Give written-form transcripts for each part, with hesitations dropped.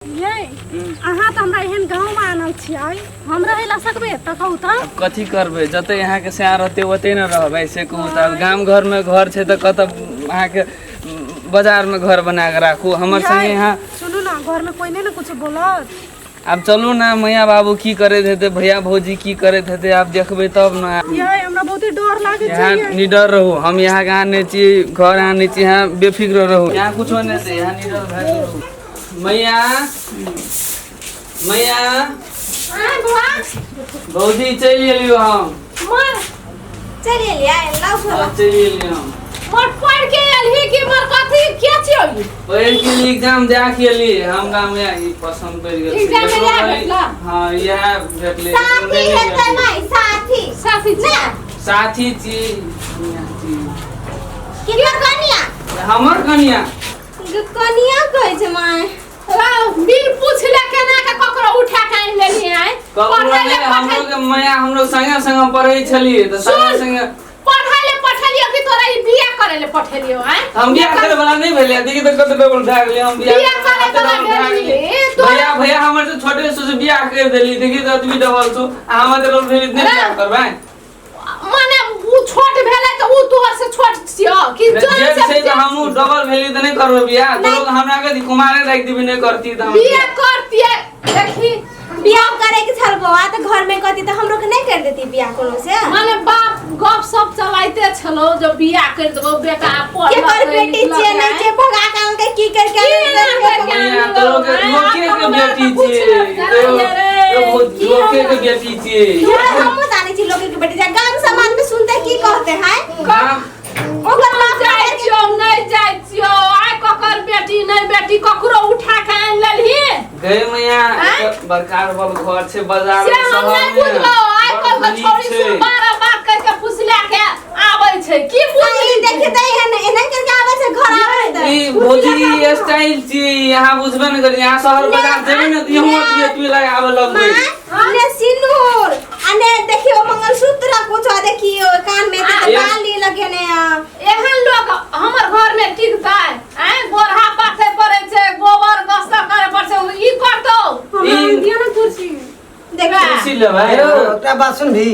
ये अहाँ तऽ हमरा एहन गाँवमे आनल छियै, हम रहै लए सकबै तऽ कहू तऽ? आब कथी करबै, जते अहाँके सएह रहतै ओते ने रहबै, से कहू तऽ। आब गाम घरमे घर छै तऽ कतऽ अहाँके बाजारमे घर बना कऽ राखू हमर संगे यहाँ? सुनू ने, घरमे कोइ नहि ने कुछो बोलत? आब चलू ने, मैया बाबू की करैत हेतै, भैया भौजी की करैत हेतै, आब देखबै तब ने। ये हमरा बहुते डर लागै छै। यहाँ निडर रहू, हम यहाँ के आनै छी, घर आनै छी, यहाँ बेफिक्र रहू, यहाँ कुछो नहि छै, यहाँ निडर भए के रहू। मैया, मैया। आय बौआ। भौजी, चलि एलियो हम। मर चलि एलियै लाउ झोला। हाँ, चलि एलियो हम। मर पढ़ के एलही कि मर कथी के छियौ ई? पढ़ि के लिए एग्जाम दए के एली हम। गाम में ई पसंद पड़ि गेल छै। एग्जाम में एकरो इएह कहली- भेटला? हाँ, इएह भेटलै। साथी नहि हेतै भेटलै। माय, साथी। साथी ना। साथी छी, कनिया छी। किनकर कनिया? हमर कनिया। कनिया कहै छै माय। बिन पूछले केना के ककरो उठा के आनि लेली आय? ककरो पढ़ै नहि ले हमरो के मैया हमरो संगे संगे पढ़ै छलियै तऽ संगे सुन। संगे पढ़ै ले पठेलियो कि तोरा ई बियाह करे ले पठेलियो आय? हम बियाह करे वाला नहीं भेलै, देखी तऽ कते डबल भए गेलै। हम बियाह बियाह करे कते वाला डबल भए भेली, गेलै। तोरा- भैया, भैया हमर से छोटे से बियाह कर देली, देखी तऽ एतबी डबल छौ आ हमर डबल भेली नहि बियाह करबै। माने उ छोट भेलै तऽ उ तोहर से छोट छियौ कि जे जन से छै तऽ हमहूँ डबल भेली तऽ नहि करबै बियाह? तोरो हमरा के कुमारे राखि देबी, नहि करती तऽ हम बियाह करतियै, देखी। बियाह करे के छल बौआ तऽ घर में कहती तऽ हमरो के नहीं कर देती बियाह कोनो से? माने बाप गप सप चलाइते छलो जो बियाह कर देबो बेटा पढ़। के कर बेटी छियै नहीं छियै, भगा के आनलकै की कर के आनलकै? की मैया, तोरो के लोके के बेटी छियै, तोरो लोके के बेटी छियै। हमहूँ जानै छी लोके के बेटी छै। गाम समाज में सुनते की कहते हैं? गाम ओकर बाप जाइ छियौ, नहि जाइ छियौ, आइ ककर बेटी नहि बेटी ककरो उठा के आनि लेलही। गए मैया, आँय? एतऽ बड़का बड़ घर छै बाजार से में, हम शहर नहि में बुझलौ, आइ बड़ काल्हि के धनी छौड़ी छै। सुन बारह बात कहि के फुसला के आबै छै की ई बुझली? देखी तऽ एहन एहन करके आबै छै, घर आबै छै। ई भौजी, ई स्टाइल छी, यहाँ बुझबे ने करी। यहाँ शहर बाजार जेबे ने तऽ यहाँ अथी अथी लगाबे लगबै। माँ ने सिन्दूर आ ने देखियो मंगलसूत्र कुछो, देखियो कान में तऽ बाली लगेने आ। एहन लोक हमर घर में टिकतै? आँय, गोरहा पाथे पड़ै छै, गोबर गस्ता करे पड़ै छै, ई करतौ? हमरा ई- दिअ ने कुर्सी। देखी। कुर्सी लेबै। हेलो, एकटा बात सुन भी।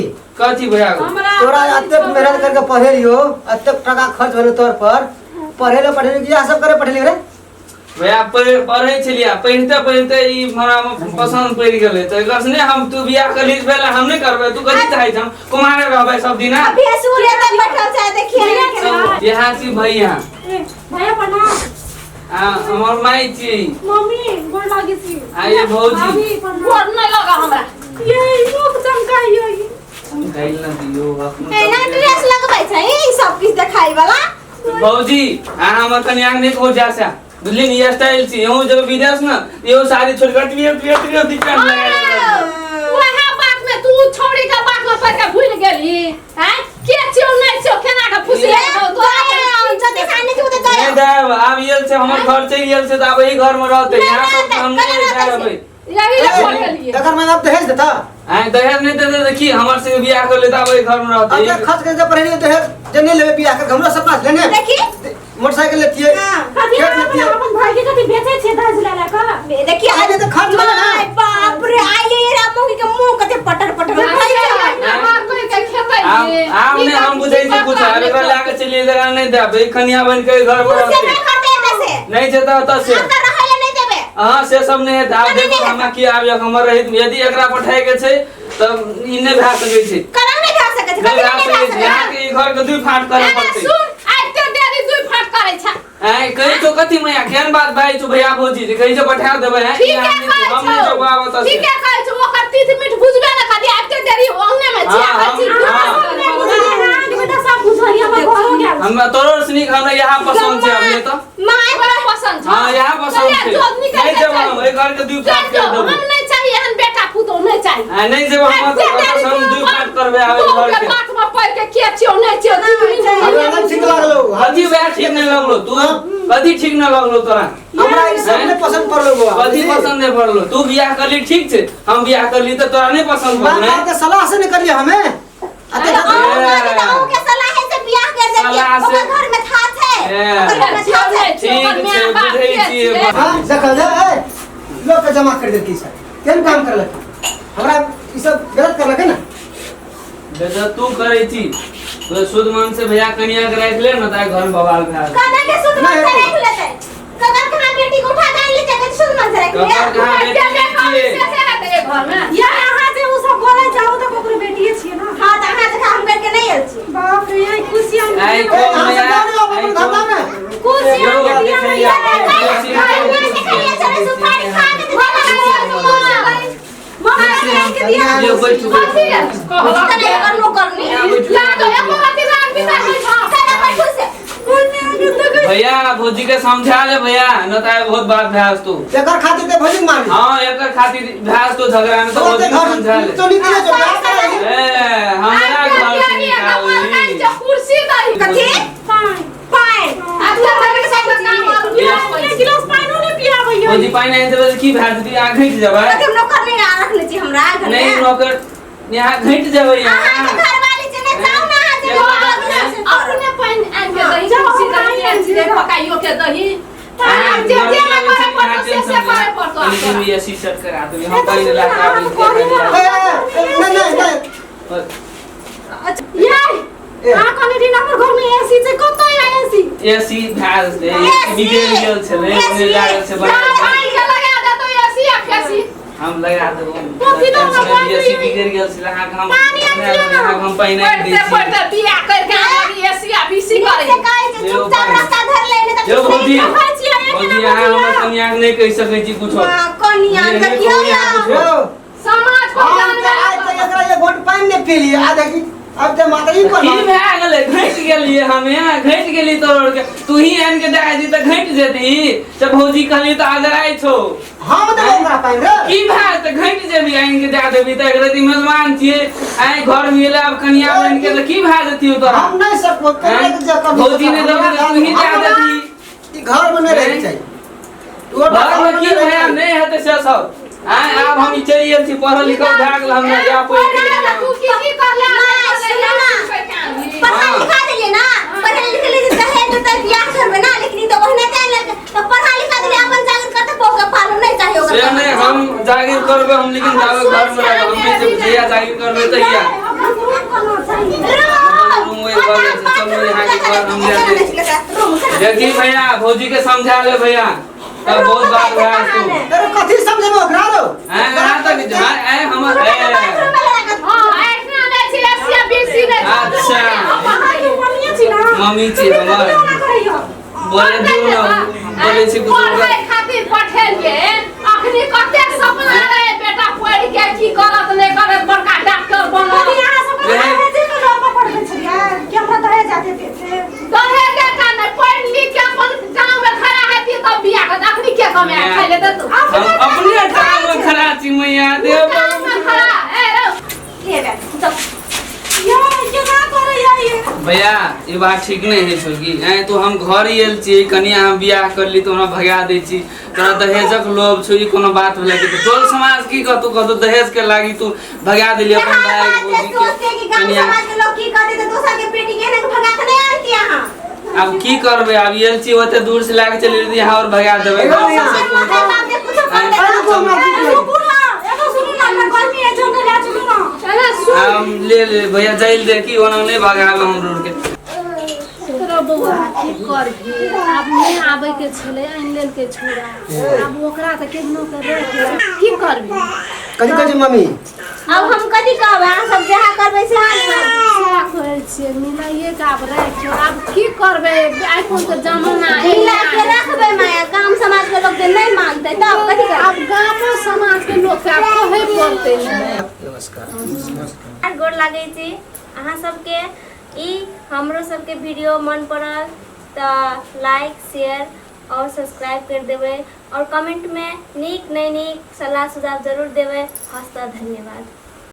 कथी भैया? हमरा तोरा एतेक मेहनत करके पढ़ेलियो, एतेक टका खर्च भेलो तोर पर, पढ़ेलो पढ़ेलो, इएह सब करे पढ़ेलियो रे? भैया, पढ़ै छलियै, पढ़िते पढ़िते ई हमरा पसन्द पड़ि गेलै तऽ एकर से नहि हम तू बियाह करली पहिले हम नहि करबै। तू कथी चाहै छ, हम कुमारे रहबै सब दिना? अभी सूर्य तऽ बैठल छै, देखिए। इएह छी भैया। ए, भैया प्रणाम। आ हमर माय छी। मम्मी, गोर लागै छी। आ ये भौजी। भाभी प्रणाम। गोर नहि लगा हमरा। ये मुख चमकाइयो। गैल न दियौ अखन। एना ड्रेस लगबै छै ई सब किछ देखाइ वाला। भौजी, अहाँ हमर कनिया के नहि कहू जा से, बुझली ने? ई स्टाइल छी, यहूँ जब विदेश ने इहो साड़ी छोड़ के अटवी अटवी अटवी अटवी पेंट लगा लेलक। वएह बात में तू छौड़ी के बात में पड़ के भूल गेलही हैं, के छियौ नहि छियौ, केना के फुसले ए, तोरा? जते सामने छै ओते नहि जाय। देब। आब आयल छै, हमर घर चलि गेल छै तऽ आब एहि घर में रहतै। यहाँ सब हम नहि रहतै। देबै। यही ले पढ़लिए। एकर माय बाप दहेज देता? आँय, दहेज नहि देतै तऽ की हमर संगे बियाह कर लेतै? आब एहि घर में रहतै। एते खर्च करके पढ़ेलियो, दहेज जे नहीं लेबे बियाह करके, हमरो सपना छलै ने। देखी। मोटरसाइकिल लेतियै, हाँ। कथी खेत अहाँ लेतियै। अपन भाई के कथी बेचै छियै दहेज लए लए कऽ? देखी। आइ तऽ खर्च भेलै ने। माय बाप रे, आइए ये रामो के मुंह कते पटर पटर भइ छै। आब आब नहि हम बुझै छी कुछ। आब एकरा लए के चलि जगह नहि देब, ई कनिया बनि के घर पर से रहतै। नहीं करते एते से। नहि जेतै ओतऽ से। हम तऽ रहै ले नहीं देबे। अहाँ से सब नहि हेतै। आब नहि, देखू, नहि। हमरा की आब हमर रहित यदि एकरा पठाए के छै तऽ ई नहि भए सकै छै। कलंक नहीं भए सकै छै। नहि कथी भए नहीं सकै भए छै। सकै? अहाँके ई घर के दुइ फाट करऽ पड़तै। सुन, आइते देरी दुई फाट करै छै। आँय, कहै छौ कथी मैया, केहन बात भाइ छौ भैया भौजी जे कहै छौ पठा देबै? हैं, ई ठीके आदमी कहै हम नहि छौ। जब आबऽ तऽ से। ठीके कहै छौ, ओकर तीत मीठ बुझबे ने करी, आइते देरी ओहने में छिया हाँ, कहै छी। हाँ। नहि बुझलियै, अहाँके बेटा सब बुझलियै, हमर घरो गेल। हमरा तोरो से नीक हमरा यहाँ पसन्द छै, अब नहि तऽ माय बड़ा पसंद छौ। हाँ, यहाँ पसंद चलिए, छै। जो निकल नहीं के जेब चल। हम एहि घर के दुई फाट चल कर जो, देबो। हम नहीं चाहिए एहन बेटा पुतोह नहीं चाहिए। आ नहीं जेब हम आइते तऽ देरी हम दुई फाट करबै आब एहि बहू घर के के। बात में पड़ के के छियौ नहि छियौ हमरा नहि ठीक लागलो। कथी वएह ठीक नहीं लगलो तू? कथी ठीक नहीं लगलो तोरा? हमरा ई सब नहीं पसंद पड़लो बौआ। कथी पसंद नहीं पड़लो? तू बियाह करली ठीक छै, हम बियाह करली तऽ तोरा नहीं पसंद माँ पड़लो? बाप के सलाह से नहीं करलिए हमें अते। अहूँ के सलाह से बियाह कर देतियै। सलाह से- ओकर घर में था छै। ए। ओकर घर में था छै। ठीक छै, बुझै छियै। हां, देखल जा ए। लोग के जमा कर देलकै सब केहन काम करलक हमरा ई सब गलत करलक है ना। बेटा तू करै छी तो शुद्ध मन से भैया कनिया के राखि ले न त घर में बवाल भए गेल। कना के शुद्ध मन से राखि लेतै ककर कहाँ बेटी को उठा के आनि ले जाके शुद्ध मन से राखि ले। ककर कहाँ बेटी छियै? घर में या अहाँ जे उ सब बोलै जाउ त ककरो बेटिए छियै ना। हां त अहाँ देखा हम करके नहीं आयल छी। बाप रे ये कुर्सी हम आइ ए, अहाँ सब जाओ ने अपन धंधा में। कुर्सी हम यौ, दिया नहीं देखैया, ये सुपारी खा के मोबाइल के दिया यौ, बैठू, कथी बैठू। कहलक तने करनो करनी ला तो एको रति रात बिता होइ छ चला बैठू से भैया भौजी के समझा ले भैया न त आइ बहुत बात भए तू। एकर खातिर ते भौजी के मारली। हाँ एकर खातिर भए तो झगड़ा में तो तोरा भौजी ते के घर समझा ले। तो निकले जो बियाह कराही। ए हमरा घर से निकाली। कुर्सी दही कथी पानी पानी अब तो तोरे सब काम आब एक गिलास पानिओ नहीं पियाबै भौजी पानि आनि देबै तऽ की भए जेतै? अहाँ घटि जेबै। कथी हम नौकर नहीं रखने छी हमरा घर नहीं में। नौकर यहाँ घटि जेबै अहाँ के यहाँ। घर वाली छै ने जाउ ना अहाँ जे अपने पानि आनि के दही जाउ, कुर्सी हमरा दही आनि आनि दिअ। पकाइयो के दही जे जे ना करे पड़तो से से करे पड़तो। कनी एसी सेट करा देबै हम पानि ला के आबै छी। ए, ए, नहीं नहीं नहीं ये अहाँ कहने रही हमर घर में एसी छै कतऽ या एसी? एसी भए जेतै निकलि गेल छलै ओने लागल छै बना पानि के लगा देतो एसी आ फेसी हम लगा देबो। कथी दऽ टेंशन नहि, एसी बिगड़ि गेल छलै अहाँके हम पानि आनि दिअ ना। अहाँके हम पानि आनि दै पढ़ते छी। पढ़ते बियाह करके आबी एसी आ बीसी करे से कहै छै चुपचाप रास्ता धर ले नहीं यौ तऽ भौजी कहै छियै एक भौजी अहाँ हमर कनिया के नहि कहि सकै छी कुछो। कनिया नहि, नहि, देखियौ कनिया ना। कुछो। यौ, समाज को हम तऽ आइ तक एकरा एक घोंट पानि नहि पीलियै आ देखी अब तऽ माता ही की पर भए गेलै? घटि गेलियै हमे घटि गेली तोड़ के तू ही आनि के दए दी तऽ घटि जेती तऽ भौजी कहली तऽ अगर आइ छौ हम देबै ओकरा पानि रे। की भए तऽ घटि जेबी आनि के दए देबी तऽ एक रति मेजबान छियै आइ घर में एलै आब कनिया बनि के तऽ की भए जेती तोरा? हम नहीं सकबो हैं? भौजी नहि देबै तऽ तू ही दए देती। ई घर में नहीं रहैके चाही। घर में की भए नहि हेतै से सब आइ आब हम ई चलि गेल छी पढ़ल लिखल भए गेल हमरा जा पड़ि गेल। तू की की करले पढ़ा लिखा देलियै ना पढ़े लिखे ले दहेज देतै बियाह करबै ना लेकिन ई तऽ ओहने कहि लेलकै तऽ पढ़ा लिखा देलियै अपन जागीर करतै बहू के पालू नहीं चाहिए से ओकरा। नहि हम जागीर करबै हम लेकिन जाबे घर में रहब हम नहि जेबै जहिया जागीर करबै तहिया। रूम करना चाहिए रूम ओहि घर में छै, चलू यहाँ के घर हम जा दै। देखी भैया भौजी के समझा ले भैया तब बहुत बात भए तू। अरे कथी समझेबै ओकरा रो? आँय अहाँ तक आँय हमर ए, हां एतना नै छै एसी आ बीसी नै अच्छा। अहाँके मम्मीए छी ना मम्मी छी हमर। ओना करैया बोले दियौ ना बोले छी कुछो पढ़ै खातिर पठेलियै अखनी कतेक सपना रहे बेटा पढ़ के की करत नहि करत बड़का डॉक्टर बनत। कभी अहाँ सबके दहेजे के लऽ कऽ पढ़बै छलियै कि हमरा दहेज आते देते? दहेज के नहि पढ़ लिख के अपन गाँव में खड़ा हेती तब बियाह करत अखनी के कमाए खाइ ले देतौ? हम अपने टांग में खड़ा छी मैया देव गाँव में खड़ा ए रौ यो केना करैया ये? भैया ई बात ठीक नहीं है छोकी ऐ तो हम घर आयल छी कनिया हम बियाह करली तो हमरा भगा दै छी तोरा दहेजक लोभ छौ ई कोनो बात भेलै कि टोल समाज की कहतौ कहतौ दहेज के लागी तू भगा देली अपन भाई भौजी सोचते के कि गांव कनिया। समाज के लोग की कहते तऽ दोसर के बेटी के एना भगा के नहीं आनती अहाँ। आब की करबै आब आयल छी ओते दूर से लाके चलि एलियै यहाँ और भगा देबै एगो गाँव से माय बाप के कुछो कर अरे रुको, हमरा भूख लागि। रुकू ना एगो सुनू ना हमरा गर्मी है झंडा ले चलू ना। अरे सुन हम ले ले भैया जल दे की ओना नहीं भगाबे हम रोड के। तोरा बौआ की करबी आब नहि आबै के छलै आनि लेलकै छोरा आब ओकरा तऽ केहनो के राखि ले की करबी? कथी कहै छी मम्मी? अब हम कथी कहबै अहाँ सब जहाँ करबै सेहा ने। सएह कहै छियै मिलाइए के आब राखि आब की करबै आइफोन के जमाना मिला के रखबै माया गाम समाज के लोग जे नहीं मानतै तब कथी करबै? आब गामो समाज के लोक के आब कहै पड़तै ने। नमस्कार। गोर लागै छी अहाँ सबके। ई हमरो सबके वीडियो मन पड़ल तऽ लाइक शेयर और सब्सक्राइब कर देबै और कमेंट में नीक नहीं नीक सलाह सुझाव जरूर देबै। हस्त धन्यवाद।